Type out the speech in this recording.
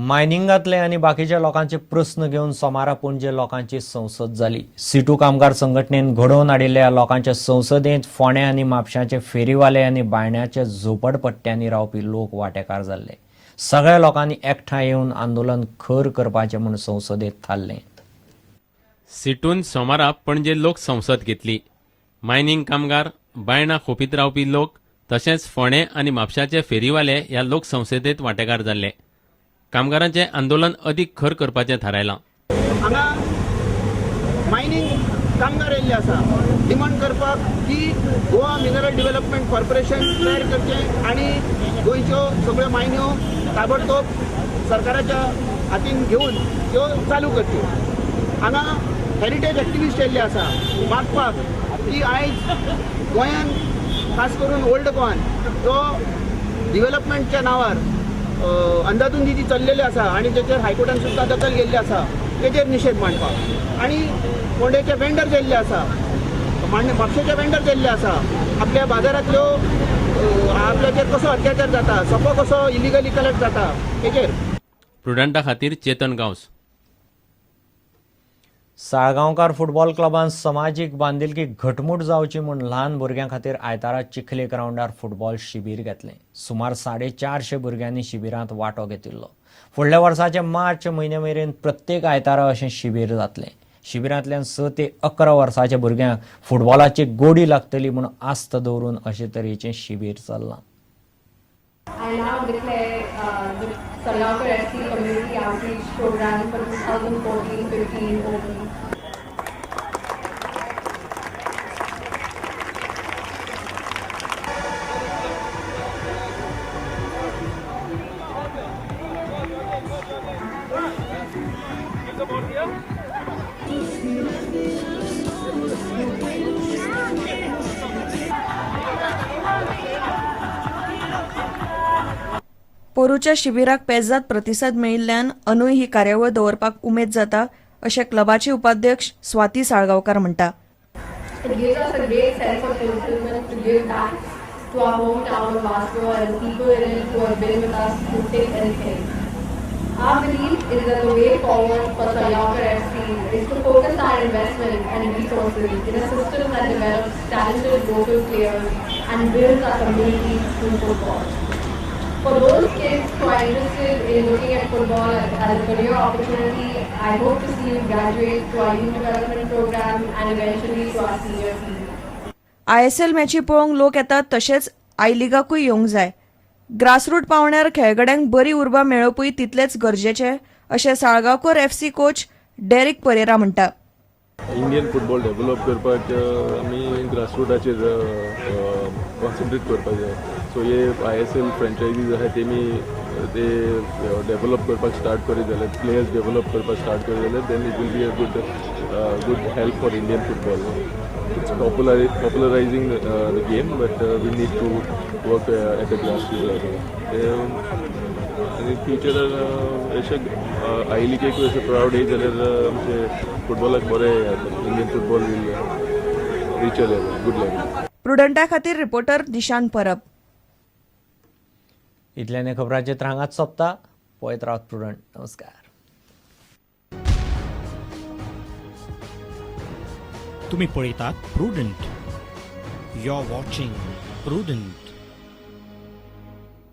मायनिंगांतले आनी बाकीच्या लोकांचे प्रस्न घेवन सोमारा पणजे लोकांची संसद जाली. सिटू कामगार संघटनेन घडोवन हाडिल्ल्या लोकांच्या संसदेंत फोंड्या आनी म्हापशाचे फेरीवाले आनी बायण्याच्या झोपडपट्ट्यांनी रावपी लोक वांटेकार जाल्ले. सगळ्या लोकांनी एकठांय येवन आंदोलन खर करपाचें म्हूण संसदेंत थारलें. सिटून सोमारा पणजे लोक संसद घेतली. मायनिंग कामगार, बायणा खोपीत रावपी लोक तशेंच फोंडें आनी म्हापशाचे फेरीवाले ह्या लोकसंसदेत वांटेकार जाल्ले. कामगारांचें आंदोलन अदीक खर करपाचें थारायलां. हांगा मायनींग कामगार येयल्ले आसा डिमांड करपाक की गोवा मिनरल डेव्हलपमेंट कॉर्पोरेशन तयार करचें आनी गोंयच्यो सगळ्यो मायन्यो ताबडतोब सरकाराच्या हातीन घेवन त्यो चालू करच्यो. हांगा हेरिटेज एक्टिविस्ट येयल्ले आसा मागपाक की आयज गोंयान, खास करून ओल्ड गोवान जो डिवेलपमेंटच्या नांवार अंदाधुंदी जी चल्लेली आसा आनी जेचेर हायकोर्टान सुद्दां दखल घेल्ली आसा, तेजेर निशेध मांडपाक. आनी फोंडेचे वेंडर येयल्ले आसा, म्हापशेचे वेंडर येयल्ले आसा, आपल्या बाजारांतल्यो आपल्याचेर कसो अत्याचार जाता, सोपो कसो इलिगली कलेक्ट जाता तेजेर. प्रुडंटा खातीर चेतन गांवस. साळगांवकार फुटबॉल क्लबान समाजीक बांदिलकी घटमूट जावची म्हूण ल्हान भुरग्यां खातीर आयतारा चिखले ग्रावंडार फुटबॉल शिबीर घेतलें. सुमार 450 भुरग्यांनी शिबिरांत वांटो घेतिल्लो. फुडल्या वर्साचे मार्च म्हयन्या मेरेन प्रत्येक आयतारा अशें शिबीर जातलें. शिबिरांतल्यान 6 ते 11 वर्साच्या भुरग्यांक फुटबॉलाची गोडी लागतली म्हूण आस्त दवरून अशे तरेचें शिबीर चल्लां. I now declare the Salgaonkar FC Community Outreach Program for 2014-15 open. पोरूच्या शिबिराक पेजाद प्रतिसाद मेळिल्ल्यान अंदूय ही कार्यावळ दवरपाक उमेद जाता, अशें क्लबाचे उपाध्यक्ष स्वाती साळगांवकार म्हणटा. It gives us a great sense of fulfillment to give back to our hometown of Vasco and the people in it who have been with us through thick and thin. Our belief is that the way forward for Salgaonkar FC is to focus our investment and resources in a system that develops talented local players and builds our community through football. For those kids who are interested in looking at football as a career opportunity, I hope to see you graduate to our youth development program and eventually to our senior team. ISL मॅची पळोवंक लोक येतात, तशेंच I लिगाकूय येवंक जाय. Grassroot पावंड्यार खेळगड्यांक बरी उर्बा मेळोवपूय तितलेच गरजेचे, अशें साळगांवकर एफसी कोच डेरिक परेरा म्हणटा. इंडियन फुटबॉल डेव्हलप करपाक आमी ग्रासरुटाचेर कॉन्सन्ट्रेट करपाक जाय. सो हे आयएसएल फ्रेंचायजीज आहाय, तेमी ते डेव्हलप करपाक स्टार्ट करीत जाल्यार, प्लेयर्स डेव्हलप करपाक स्टार्ट करीत जाल्यार, then it will be a good help for Indian football. It's popularizing the game, but we need to work at the grass root level. आनी फ्युचरार अशें I लिगेक अशें प्रावड येयत जाल्यार आमचे फुटबॉलाक बरें जातलें. Indian football will reach a level, good level. प्रुडंटा खातीर reporter Dishant परब. इतल्यान खबरांचें हांगाच सोंपता. पळयत रावत प्रुडंट. नमस्कार. तुम्ही पळयतात prudent. You are watching Prudent.